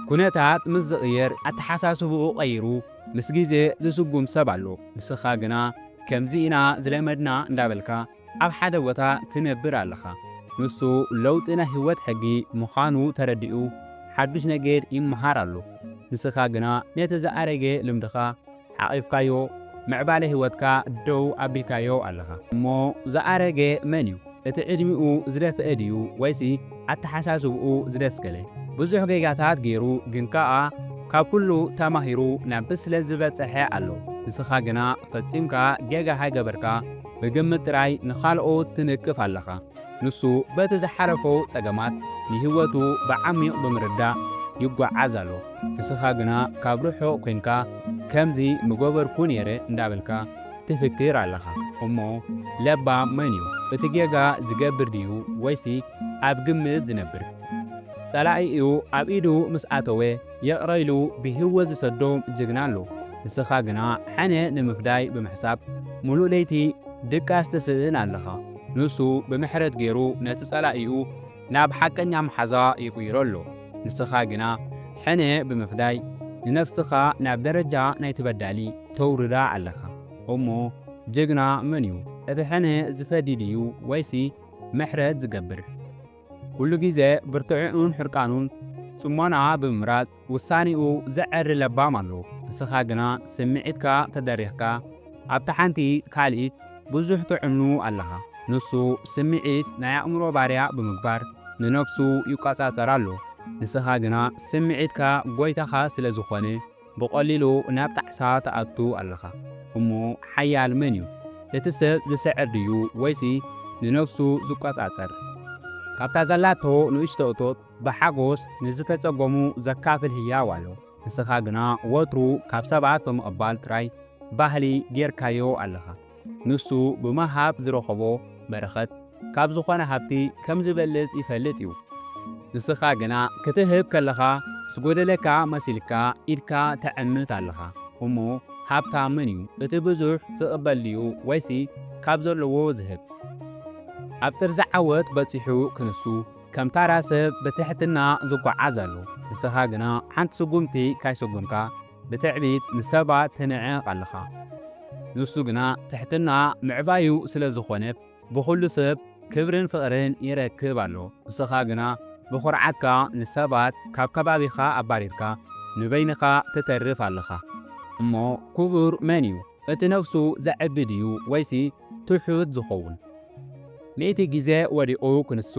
ኩነታት ምስ ዝቕየር ኣተሓሳስብኡ ቀይሩ ምስ ግዜ ዝስጉም ሰብ ኣሎ። ንስኻ ግና ከምዚ ኢና ዝለመድና እንዳበልካ ኣብ ሓደ ቦታ ትነብር ኣለኻ። ንሱ ለውጢ ናይ ህይወት ሕጊ ምዃኑ ተረዲኡ ሓዱሽ ነገር ይመሃር ኣሎ። ንስኻ ግና ነቲ ዝኣረገ ልምድኻ ሓቒፍካዮ፣ ምዕባለ ህይወትካ ደው ኣቢልካዮ ኣለኻ። እሞ ዝኣረገ መን እዩ? እቲ ዕድሚኡ ዝደፍአ ድዩ ወይሲ ኣተሓሳስብኡ ዝደስከለ? ብዙሕ ጌጋታት ገይሩ ግን ከኣ ካብ ኩሉ ተማሂሩ ናብ ብስለት ዝበጸሐ ኣሎ። ንስኻ ግና ፈጺምካ ጌጋ ሃይገበርካ ብግምት ጥራይ ንኻልኦት ትንቅፍ ኣለኻ። ንሱ በቲ ዝሓለፎ ጸገማት ንህይወቱ ብዓሚቕ ብምርዳእ ይጓዓዝ ኣሎ። ንስኻ ግና ካብ ርሑቕ ኮንካ ከምዚ ምገበርኩ ነይረ እንዳበልካ ትፍክር ኣለኻ። እሞ ለባም መን እዩ? እቲ ጌጋ ዝገብር ድዩ ወይሲ ኣብ ግምት ዝነብር? ጸላኢኡ ኣብ ኢዱ ምስ ኣተወ ይቕረ ኢሉ ብህይወት ዝሰዶ ጅግና ኣሎ። ንስኻ ግና ሕነ ንምፍዳይ ብምሕሳብ ሙሉእ ለይቲ ድቃስ ትስእን ኣለኻ። ንሱ ብምሕረት ገይሩ ነቲ ጸላኢኡ ናብ ሓቀኛ መሓዛ ይቕይሮ ኣሎ። ንስኻ ግና ሕነ ብምፍዳይ ንነፍስኻ ናብ ደረጃ ናይቲ በዳሊ ተውርዳ ኣለኻ። እሞ ጅግና መን እዩ? እቲ ሕነ ዝፈዲ ድዩ ወይሲ ምሕረት ዝገብር? ኩሉ ግዜ ብርትዕኡን ሕርቃኑን ጽሞና ብምምራጽ ውሳኔኡ ዘዐሪ ለባም ኣሎ። ንስኻ ግና ስምዒትካ ተደሪኽካ ኣብታ ሓንቲ ካልኢት ብዙሕ ትዕኑ ኣለኻ። ንሱ ስምዒት ናይ ኣእምሮ ባርያ ብምግባር ንነፍሱ ይቆጻጸር ኣሎ። ንስኻ ግና ስምዒትካ ጎይታኻ ስለ ዝኾነ ብቐሊሉ ናብ ጣዕሳ ትኣቱ ኣለኻ። እሞ ሓያል መን እዩ? እቲ ሰብ ዝስዕር ድዩ ወይሲ ንነፍሱ ዝቆጻጸር? ካብታ ዘላቶ ንእሽቶ እቶት ብሓጎስ ንዝተጸገሙ ዘካፍል ህያው ኣሎ። ንስኻ ግና ወትሩ ካብ ሰባት ብምቕባል ጥራይ ባህሊ ጌርካዮ ኣለኻ። ንሱ ብምሃብ ዝረኸቦ በረኸት ካብ ዝኾነ ሃብቲ ከም ዝበልጽ ይፈልጥ እዩ። ንስኻ ግና ክትህብ ከለኻ ዝጎደለካ መሲልካ ኢድካ ተዕምት ኣለኻ። እሞ ሃብታም መን እዩ? እቲ ብዙሕ ዝቕበል ድዩ ወይሲ ካብ ዘለዎ ዝህብ? ኣብ ጥርዚ ዓወት በጺሑ ክንሱ ከም ታራ ሰብ ብትሕትና ዝጓዓዝ ኣሎ። ንስኻ ግና ሓንቲ ስጉምቲ ካይሰጉምካ ብትዕቢት ንሰባት ትንዕቕ ኣለኻ። ንሱ ግና ትሕትና ምዕባዩ ስለ ዝኾነ ብኹሉ ሰብ ክብርን ፍቕርን ይረክብ ኣሎ። ንስኻ ግና ብኹርዓትካ ንሰባት ካብ ከባቢኻ ኣባሪርካ ንበይንኻ ትተርፍ ኣለኻ። እሞ ክቡር መን እዩ? እቲ ነፍሱ ዘዕቢ ድዩ ወይሲ ትሑት ዝኸውን? ሚእቲ ግዜ ወዲቑ ክንሱ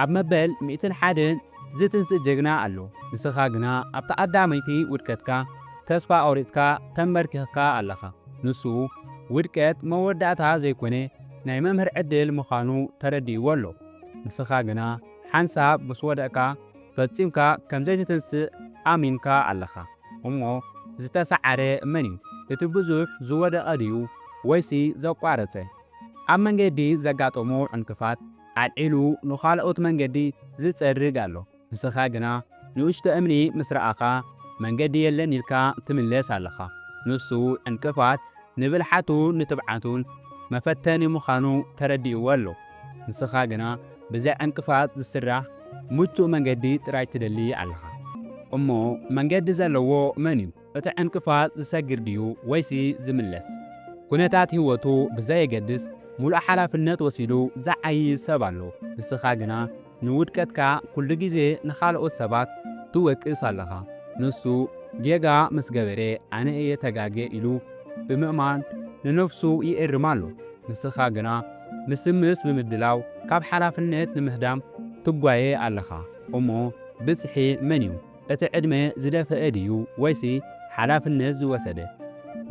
ኣብ መበል ሚእትን ሓደን ዝትንስእ ጅግና ኣሎ። ንስኻ ግና ኣብታ ቀዳመይቲ ውድቀትካ ተስፋ ኣቑሪጽካ ተንበርኪኽካ ኣለኻ። ንሱ ውድቀት መወዳእታ ዘይኮነ ናይ መምህር ዕድል ምዃኑ ተረዲእዎ ኣሎ። ንስኻ ግና ሓንሳብ ምስ ወደቕካ ፈጺምካ ከም ዘይትትንስእ ኣሚንካ ኣለኻ። እሞ ዝተሰዓረ መን እዩ? እቲ ብዙሕ ዝወደቐ ድዩ ወይሲ ዘቋረጸ? ኣብ መንገዲ ዘጋጠሞ ዕንቅፋት ኣልዒሉ ንኻልኦት መንገዲ ዝጸርግ ኣሎ። ንስኻ ግና ንእሽቶ እምኒ ምስ ረኣኻ መንገዲ የለን ኢልካ ትምለስ ኣለኻ። ንሱ ዕንቅፋት ንብልሓቱን ንትብዓቱን መፈተኒ ምዃኑ ተረዲእዎ ኣሎ። ንስኻ ግና ብዘይ ዕንቅፋት ዝስራሕ ምቹእ መንገዲ ጥራይ ትደሊ ኣለኻ። እሞ መንገዲ ዘለዎ መን እዩ? እቲ ዕንቅፋት ዝሰግር ድዩ ወይሲ ዝምለስ? ኩነታት ህይወቱ ብዘየገድስ ሙሉእ ሓላፍነት ወሲዱ ዝዓዪ ሰብ ኣሎ። ንስኻ ግና ንውድቀትካ ኩሉ ግዜ ንኻልኦት ሰባት ትወቅስ ኣለኻ። ንሱ ጌጋ ምስ ገበረ ኣነ እየ ተጋግየ ኢሉ ብምእማን ንነፍሱ ይእርም ኣሎ። ንስኻ ግና ምስምስ ብምድላው ካብ ሓላፍነት ንምህዳም ትጓየ ኣለኻ። እሞ ብጽሒ መን እዩ? እቲ ዕድመ ዝደፍአ ድዩ ወይሲ ሓላፍነት ዝወሰደ?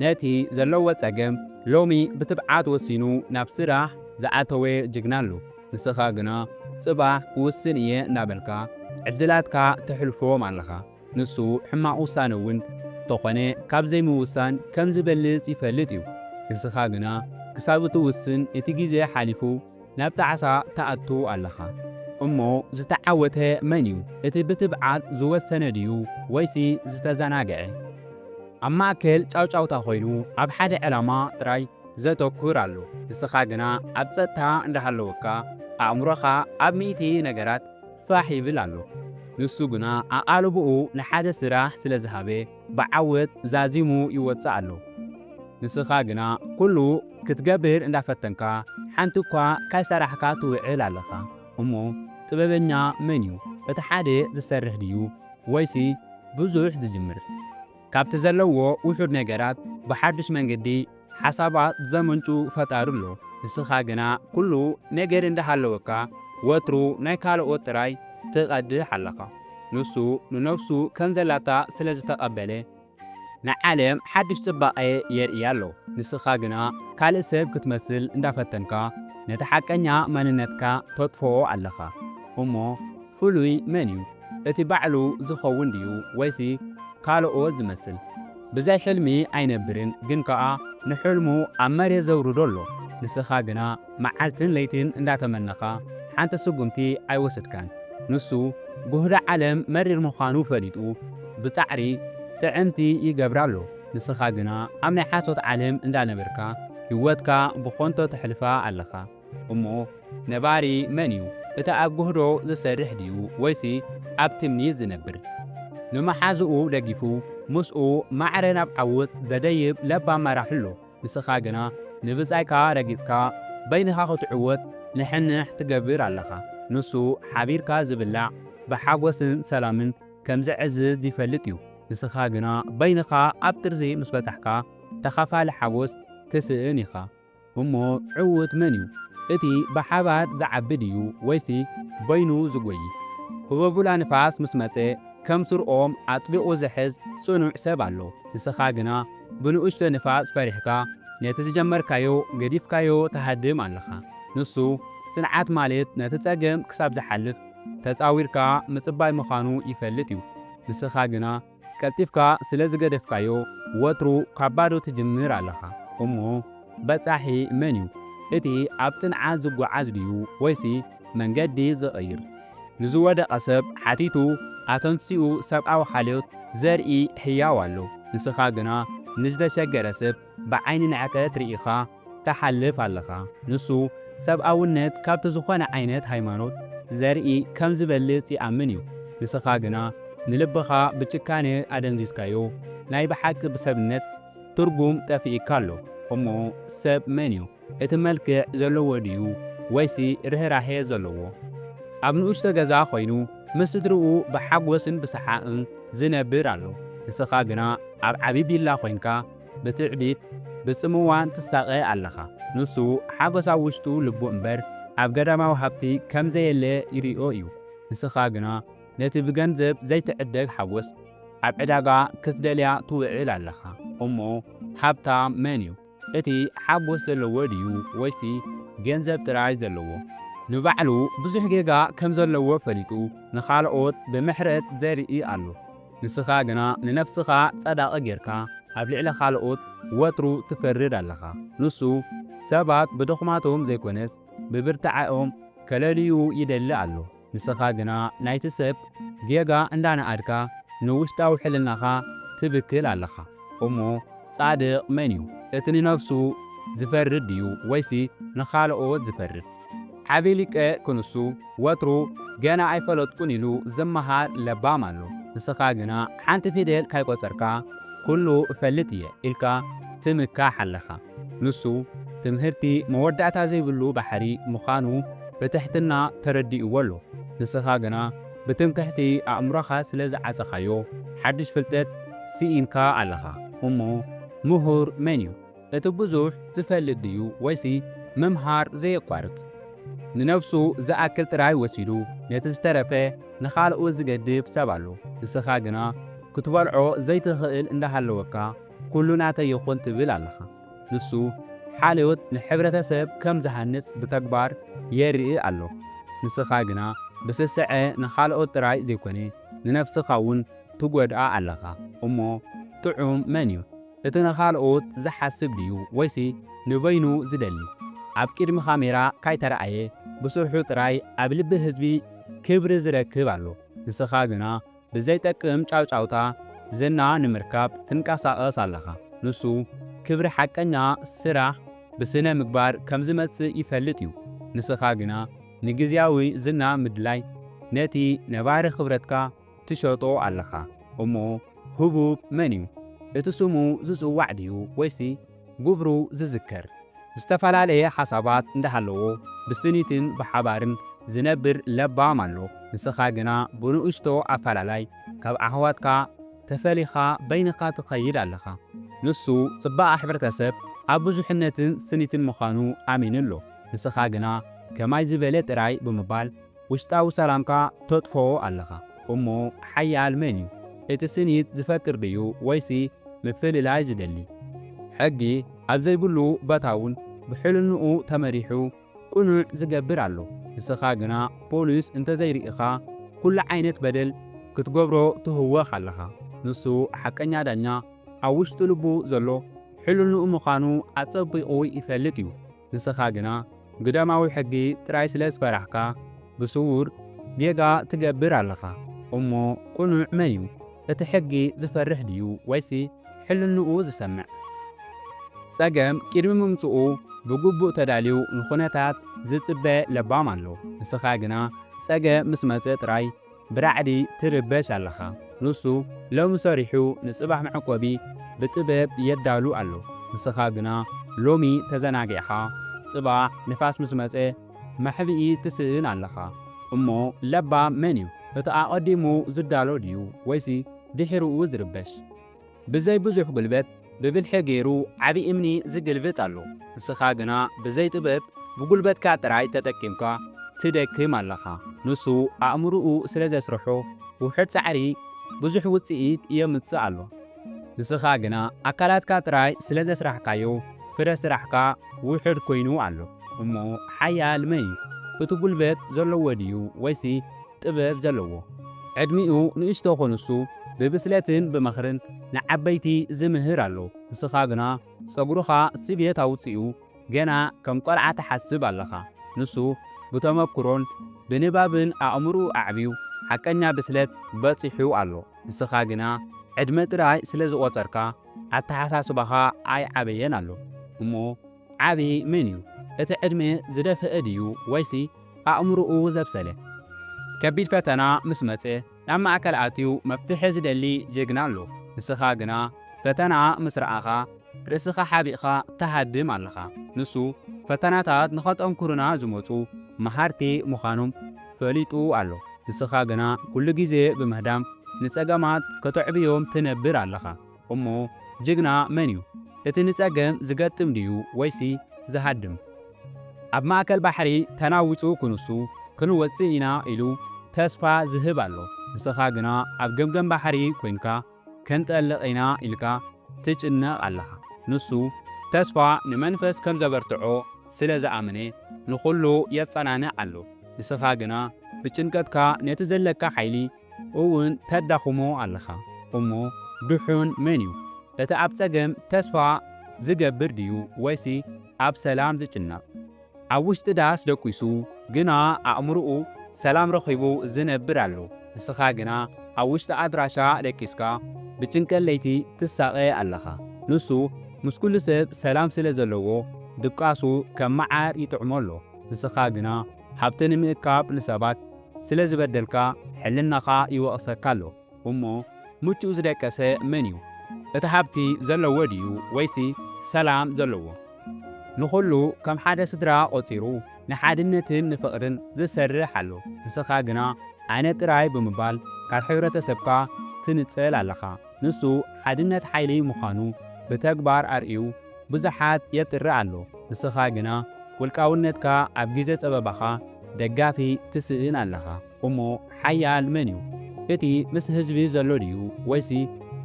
ነቲ ዘለዎ ጸገም ሎሚ ብትብዓት ወሲኑ ናብ ስራሕ ዝኣተወ ጅግና ኣሎ። ንስኻ ግና ጽባሕ ክውስን እየ እናበልካ ዕድላትካ ተሕልፎም ኣለኻ። ንሱ ሕማቕ ውሳነ እውን እንተኾነ ካብ ዘይምውሳን ከም ዝበልጽ ይፈልጥ እዩ። ንስኻ ግና ክሳብ እትውስን እቲ ግዜ ሓሊፉ ናብ ጣዕሳ ትኣቱ ኣለኻ። እሞ ዝተዓወተ መን እዩ? እቲ ብትብዓት ዝወሰነ ድዩ ወይሲ ዝተዘናግዐ? ኣብ ማእከል ጫውጫውታ ኮይኑ ኣብ ሓደ ዕላማ ጥራይ ዘተኩር ኣሎ። ንስኻ ግና ኣብ ጸጥታ እንዳሃለወካ ኣእምሮኻ ኣብ ሚእቲ ነገራት ፋሕ ይብል ኣሎ። ንሱ ግና ኣቓልቦኡ ንሓደ ስራሕ ስለ ዝሃበ፣ ብዓወት ዛዚሙ ይወጽእ ኣሎ። ንስኻ ግና ኩሉ ክትገብር እንዳፈተንካ፣ ሓንቲ እኳ ካይሰራሕካ ትውዕል ኣለኻ። እሞ ጥበበኛ መን እዩ? እቲ ሓደ ዝሰርሕ ድዩ ወይሲ ብዙሕ ዝጅምር? ካብቲ ዘለዎ ውሑድ ነገራት ብሓድሽ መንገዲ ሓሳባት ዘመንጩ ፈጣሪ ኣሎ። ንስኻ ግና ኩሉ ነገር እንዳሃለወካ፣ ወትሩ ናይ ካልኦት ጥራይ ትቐድሕ ኣለኻ። ንሱ ንነፍሱ ከም ዘላታ ስለ ዝተቐበለ፣ ንዓለም ሓድሽ ጽባቐ የርእያ ኣሎ። ንስኻ ግና ካልእ ሰብ ክትመስል እንዳፈተንካ፣ ነቲ ሓቀኛ መንነትካ ተጥፍኦ ኣለኻ። እሞ ፍሉይ መን እዩ? እቲ ባዕሉ ዝኸውን ድዩ ወይሲ ካልኦት ዝመስል? ብዘይ ሕልሚ ኣይነብርን፣ ግን ከኣ ንሕልሙ ኣብ መሬት ዘውርዶ ኣሎ። ንስኻ ግና መዓልትን ለይትን እንዳተመነኻ፣ ሓንቲ ስጉምቲ ኣይወሰድካን። ንሱ ጉህዶ ዓለም መሪር ምዃኑ ፈሊጡ፣ ብጻዕሪ ጥዕምቲ ይገብራ ኣሎ። ንስኻ ግና ኣብ ናይ ሓሶት ዓለም እንዳነበርካ፣ ህይወትካ ብኾንቶ ተሕልፋ ኣለኻ። እሞ ነባሪ መን እዩ? እቲ ኣብ ጉህዶ ዝሰርሕ ድዩ ወይሲ ኣብ ትምኒት ዝነብር? ንመሓዝኡ ደጊፉ ምስኡ ማዕረ ናብ ዓወት ዘደይብ ለባም መራሒ ኣሎ። ንስኻ ግና ንብጻይካ ረጊጽካ በይንኻ ክትዕወት ንሕንሕ ትገብር ኣለኻ። ንሱ ሓቢርካ ዝብላዕ ብሓጎስን ሰላምን ከም ዘዕዝዝ ይፈልጥ እዩ። ንስኻ ግና በይንኻ ኣብ ጥርዚ ምስ በጻሕካ ተኻፋሊ ሓጎስ ትስእን ኢኻ። እሞ ዕዉት መን እዩ? እቲ ብሓባር ዝዓቢ ድዩ ወይሲ በይኑ ዝጎዪ? ህቦቡላ ንፋስ ምስ መጸ ከም ስርኦም ኣጥቢቑ ዝሕዝ ጽኑዕ ሰብ ኣሎ። ንስኻ ግና ብንኡሽቶ ንፋስ ፈሪሕካ ነቲ ዝጀመርካዮ ገዲፍካዮ ትሃድም ኣለኻ። ንሱ ጽንዓት ማለት ነቲ ጸገም ክሳብ ዝሓልፍ ተጻዊርካ ምጽባይ ምዃኑ ይፈልጥ እዩ። ንስኻ ግና ቀልጢፍካ ስለ ዝገደፍካዮ ወትሩ ካብ ባዶ ትጅምር ኣለኻ። እሞ በጻሒ መን እዩ? እቲ ኣብ ጽንዓት ዝጓዓዝ ድዩ ወይሲ መንገዲ ዝቕይር? ንዝወደቐ ሰብ ሓቲቱ ኣተንሲኡ ሰብኣዊ ሓልዮት ዘርኢ ህያው ኣሎ። ንስኻ ግና ንዝተሸገረ ሰብ ብዓይኒ ንዕቀት ርኢኻ ትሓልፍ ኣለኻ። ንሱ ሰብኣውነት ካብቲ ዝኾነ ዓይነት ሃይማኖት ዘርኢ ከም ዝበልጽ ይኣምን እዩ። ንስኻ ግና ንልብኻ ብጭካነ ኣደንዚዝካዮ። ናይ ብሓቂ ብሰብነት ትርጉም ጠፊእካ ኣሎ። እሞ ሰብ መን እዩ? እቲ መልክዕ ዘለዎ ድዩ ወይሲ ርህራሄ ዘለዎ? ኣብ ንኡሽቶ ገዛ ኮይኑ ምስ ስድርኡ ብሓጎስን ብሰሓቕን ዝነብር ኣሎ። ንስኻ ግና ኣብ ዓቢ ቢላ ኮይንካ ብትዕቢት ብጽምዋን ትሳቐ ኣለኻ። ንሱ ሓጎስ ኣብ ውሽጡ ልቡ እምበር ኣብ ገዳማዊ ሃብቲ ከም ዘየለ ይርእዮ እዩ። ንስኻ ግና ነቲ ብገንዘብ ዘይትዕደግ ሓጎስ ኣብ ዕዳጋ ክትደልያ ትውዕል ኣለኻ። እሞ ሃብታም መን እዩ? እቲ ሓጎስ ዘለዎ ድዩ ወይሲ ገንዘብ ጥራይ ዘለዎ? ንባዕሉ ብዙሕ ጌጋ ከም ዘለዎ ፈሊጡ ንኻልኦት ብምሕረት ዘርኢ ኣሎ። ንስኻ ግና ንነፍስኻ ጸዳቒ ጌርካ ኣብ ልዕሊ ካልኦት ወትሩ ትፈርድ ኣለኻ። ንሱ ሰባት ብድኹማቶም ዘይኮነስ ብብርትዓኦም ከለልዩ ይደሊ ኣሎ። ንስኻ ግና ናይቲ ሰብ ጌጋ እንዳነኣድካ ንውሽጣዊ ሕልናኻ ትብክል ኣለኻ። እሞ ጻድቕ መን እዩ? እቲ ንነፍሱ ዝፈርድ ድዩ ወይሲ ንኻልኦት ዝፈርድ? ዓቢ ሊቀ ክንሱ ወትሩ ገና ኣይፈለጥኩን ኢሉ ዝመሃር ለባም ኣሎ። ንስኻ ግና ሓንቲ ፊደል ካይቆጸርካ ኩሉ እፈልጥ እየ ኢልካ ትምካሕ ኣለኻ። ንሱ ትምህርቲ መወዳእታ ዘይብሉ ባሕሪ ምዃኑ ብትሕትና ተረዲእዎ ኣሎ። ንስኻ ግና ብትምክሕቲ ኣእምሮኻ ስለ ዝዓጸኻዮ ሓድሽ ፍልጠት ስኢንካ ኣለኻ። እሞ ምሁር መን እዩ? እቲ ብዙሕ ዝፈልጥ ድዩ ወይሲ ምምሃር ዘየቋርጽ? ንነፍሱ ዝኣክል ጥራይ ወሲዱ ነቲ ዝተረፈ ንኻልኦት ዝገድፍ ሰብ ኣሎ። ንስኻ ግና ክትበልዖ ዘይትኽእል እንዳሃለወካ ኩሉ ናተይ ይኹን ትብል ኣለኻ። ንሱ ሓልዮት ንሕብረተሰብ ከም ዝሃንጽ ብተግባር የርኢ ኣሎ። ንስኻ ግና ብስስዐ ንኻልኦት ጥራይ ዘይኮነ ንነፍስኻ እውን ትጎድኣ ኣለኻ። እሞ ጥዑም መን እዩ? እቲ ንኻልኦት ዝሓስብ ድዩ ወይሲ ንበይኑ ዝደሊ? ኣብ ቅድሚ ካሜራ ካይተረኣየ ብስርሑ ጥራይ ኣብ ልቢ ህዝቢ ክብሪ ዝረክብ ኣሎ። ንስኻ ግና ብዘይጠቅም ጫውጫውታ ዝና ንምርካብ ትንቀሳቐስ ኣለኻ። ንሱ ክብሪ ሓቀኛ ስራሕ ብስነ ምግባር ከም ዝመጽእ ይፈልጥ እዩ። ንስኻ ግና ንግዝያዊ ዝና ምድላይ ነቲ ነባሪ ክብረትካ ትሸጦ ኣለኻ። እሞ ህቡብ መን እዩ? እቲ ስሙ ዝጽዋዕ ድዩ ወይሲ ግብሩ ዝዝከር? ዝተፈላለየ ሓሳባት እንዳሃለዎ ብስኒትን ብሓባርን ዝነብር ለባም ኣሎ። ንስኻ ግና ብንእሽቶ ኣፈላላይ ካብ ኣሕዋትካ ተፈሊኻ በይንኻ ትኸይድ ኣለኻ። ንሱ ጽባቐ ሕብረተሰብ ኣብ ብዙሕነትን ስኒትን ምዃኑ ኣሚኑ ኣሎ። ንስኻ ግና ከማይ ዝበለ ጥራይ ብምባል ውሽጣዊ ሰላምካ ተጥፍኦ ኣለኻ። እሞ ሓያል መን እዩ? እቲ ስኒት ዝፈጥር ድዩ ወይሲ ምፍልላይ ዝደሊ? ሕጊ ኣብ ዘይብሉ ቦታ እውን ብሕልንኡ ተመሪሑ ቅኑዕ ዝገብር ኣሎ። ንስኻ ግና ፖሊስ እንተዘይርኢኻ ኩሉ ዓይነት በደል ክትገብሮ ትህወኽ ኣለኻ። ንሱ ሓቀኛ ዳኛ ኣብ ውሽጢ ልቡ ዘሎ ሕልንኡ ምዃኑ ኣጸቢቑ ይፈልጥ እዩ። ንስኻ ግና ግዳማዊ ሕጊ ጥራይ ስለ ዝፈራሕካ ብስውር ጌጋ ትገብር ኣለኻ። እሞ ቅኑዕ መን እዩ? እቲ ሕጊ ዝፈርሕ ድዩ ወይሲ ሕልንኡ ዝሰምዕ? ጸገም ቅድሚ ምምጽኡ ብግቡእ ተዳልዩ ንኹነታት ዝጽበ ለባም ኣሎ። ንስኻ ግና ጸገም ምስ መጸ ጥራይ ብራዕዲ ትርበሽ ኣለኻ። ንሱ ሎሚ ሰሪሑ ንጽባሕ መዕቆቢ ብጥበብ የዳሉ ኣሎ። ንስኻ ግና ሎሚ ተዘናጊዕኻ ጽባሕ ንፋስ ምስ መጸ መሕብኢ ትስእን ኣለኻ። እሞ ለባም መን እዩ? እቲ ኣቐዲሙ ዝዳሎ ድዩ ወይሲ ድሒርኡ ዝርበሽ? ብዘይ ብዙሕ ጉልበት ብብልሒ ገይሩ ዓቢ እምኒ ዝግልብጥ ኣሎ። ንስኻ ግና ብዘይ ጥበብ ብጉልበትካ ጥራይ ተጠቂምካ ትደክም ኣለኻ። ንሱ ኣእምሮኡ ስለ ዘስርሖ ውሑድ ጻዕሪ ብዙሕ ውጽኢት የምጽእ ኣሎ። ንስኻ ግና ኣካላትካ ጥራይ ስለ ዘስራሕካዮ ፍረ ስራሕካ ውሑድ ኮይኑ ኣሎ። እሞ ሓያል መን እዩ? እቲ ጉልበት ዘለዎ ድዩ ወይሲ ጥበብ ዘለዎ? ዕድሚኡ ንእሽቶ ኾኑሱ ብብስለትን ብምኽርን ንዓበይቲ ዝምህር ኣሎ። ንስኻ ግና ጸጉርኻ ስብየት ኣውጺኡ ገና ከም ቆልዓ ትሓስብ ኣለኻ። ንሱ ብተመክሮን ብንባብን ኣእምሮኡ ኣዕብዩ ሓቀኛ ብስለት በጺሑ ኣሎ። ንስኻ ግና ዕድመ ጥራይ ስለ ዝቖጸርካ ኣተሓሳስባኻ ኣይዓበየን ኣሎ። እሞ ዓቢ መን እዩ? እቲ ዕድመ ዝደፍአ ድዩ ወይሲ ኣእምሮኡ ዘብሰለ? ከቢድ ፈተና ምስ መጸ ናብ ማእከል ኣትዩ መፍትሒ ዝደሊ ጅግና ኣሎ። ንስኻ ግና ፈተና ምስ ረኣኻ ርእስኻ ሓቢእኻ ትሃድም ኣለኻ። ንሱ ፈተናታት ንኸጠንክሩና ዝመጹ መሃርቲ ምዃኖም ፈሊጡ ኣሎ። ንስኻ ግና ኩሉ ግዜ ብምህዳም ንጸገማት ከተዕብዮም ትነብር ኣለኻ። እሞ ጅግና መን እዩ? እቲ ንጸገም ዝገጥም ድዩ ወይሲ ዝሃድም? ኣብ ማእከል ባሕሪ ተናዊጹ ክንሱ ክንወጽእ ኢና ኢሉ ተስፋ ዝህብ ኣሎ። ንስኻ ግና ኣብ ገምገም ባሕሪ ኮይንካ ከንጠልቕ ኢና ኢልካ ትጭነቕ ኣለኻ። ንሱ ተስፋ ንመንፈስ ከም ዘበርትዖ ስለ ዝኣመነ ንኹሉ የጸናንዕ ኣሎ። ንስኻ ግና ብጭንቀትካ ነቲ ዘለካ ሓይሊ እውን ተዳኽሞ ኣለኻ። እሞ ድሑን መን እዩ? እቲ ኣብ ጸገም ተስፋ ዝገብር ድዩ ወይሲ ኣብ ሰላም ዝጭነቕ? ኣብ ውሽጢ ዳስ ደቂሱ ግና ኣእምሮኡ ሰላም ረኺቡ ዝነብር ኣሎ። ንስኻ ግና ኣብ ውሽጢ ኣድራሻ ደቂስካ ብጭንቀት ለይቲ ትሳቐ ኣለኻ። ንሱ ምስ ኩሉ ሰብ ሰላም ስለ ዘለዎ ድቃሱ ከም መዓር ይጥዕሞ ኣሎ። ንስኻ ግና ሃብቲ ንምእካብ ንሰባት ስለ ዝበደልካ ሕልናኻ ይወቕሰካ ኣሎ። እሞ ምቹእ ዝደቀሰ መን እዩ? እቲ ሃብቲ ዘለዎ ድዩ ወይሲ ሰላም ዘለዎ? ንኹሉ ከም ሓደ ስድራ ቆጺሩ ንሓድነትን ንፍቕርን ዝሰርሕ ኣሎ። ንስኻ ግና ኣነ ጥራይ ብምባል ካብ ሕብረተሰብካ ትንጸል ኣለኻ። ንሱ ሓድነት ሓይሊ ምዃኑ ብተግባር ኣርእዩ ብዙሓት የጥሪ ኣሎ። ንስኻ ግና ውልቃውነትካ ኣብ ግዜ ጸበባኻ ደጋፊ ትስእን ኣለኻ። እሞ ሓያል መን እዩ? እቲ ምስ ህዝቢ ዘሎ ድዩ ወይሲ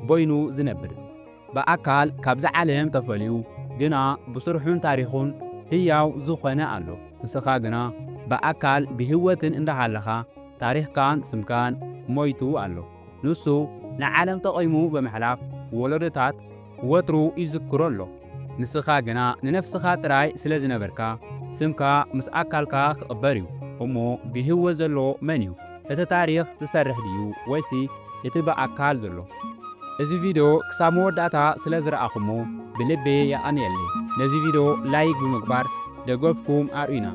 በይኑ ዝነብር? ብኣካል ካብዚ ዓለም ተፈልዩ ግና ብስርሑን ታሪኹን ህያው ዝኾነ ኣሎ። ንስኻ ግና ብኣካል ብህይወትን እንዳሃለኻ ታሪኽካን ስምካን ሞይቱ ኣሎ። ንሱ ንዓለም ተቐይሙ ብምሕላፍ ወለዶታት ወትሩ ይዝክሮ ኣሎ። ንስኻ ግና ንነፍስኻ ጥራይ ስለ ዝነበርካ ስምካ ምስ ኣካልካ ክቕበር እዩ። እሞ ብህይወት ዘሎ መን እዩ? እቲ ታሪኽ ዝሰርሕ ድዩ ወይሲ እቲ ብኣካል ዘሎ? እዚ ቪድዮ ክሳብ መወዳእታ ስለ ዝረኣኹሞ ብልቢ የቐንየለይ። ነዚ ቪድዮ ላይክ ብምግባር ደገፍኩም ኣርእዩና።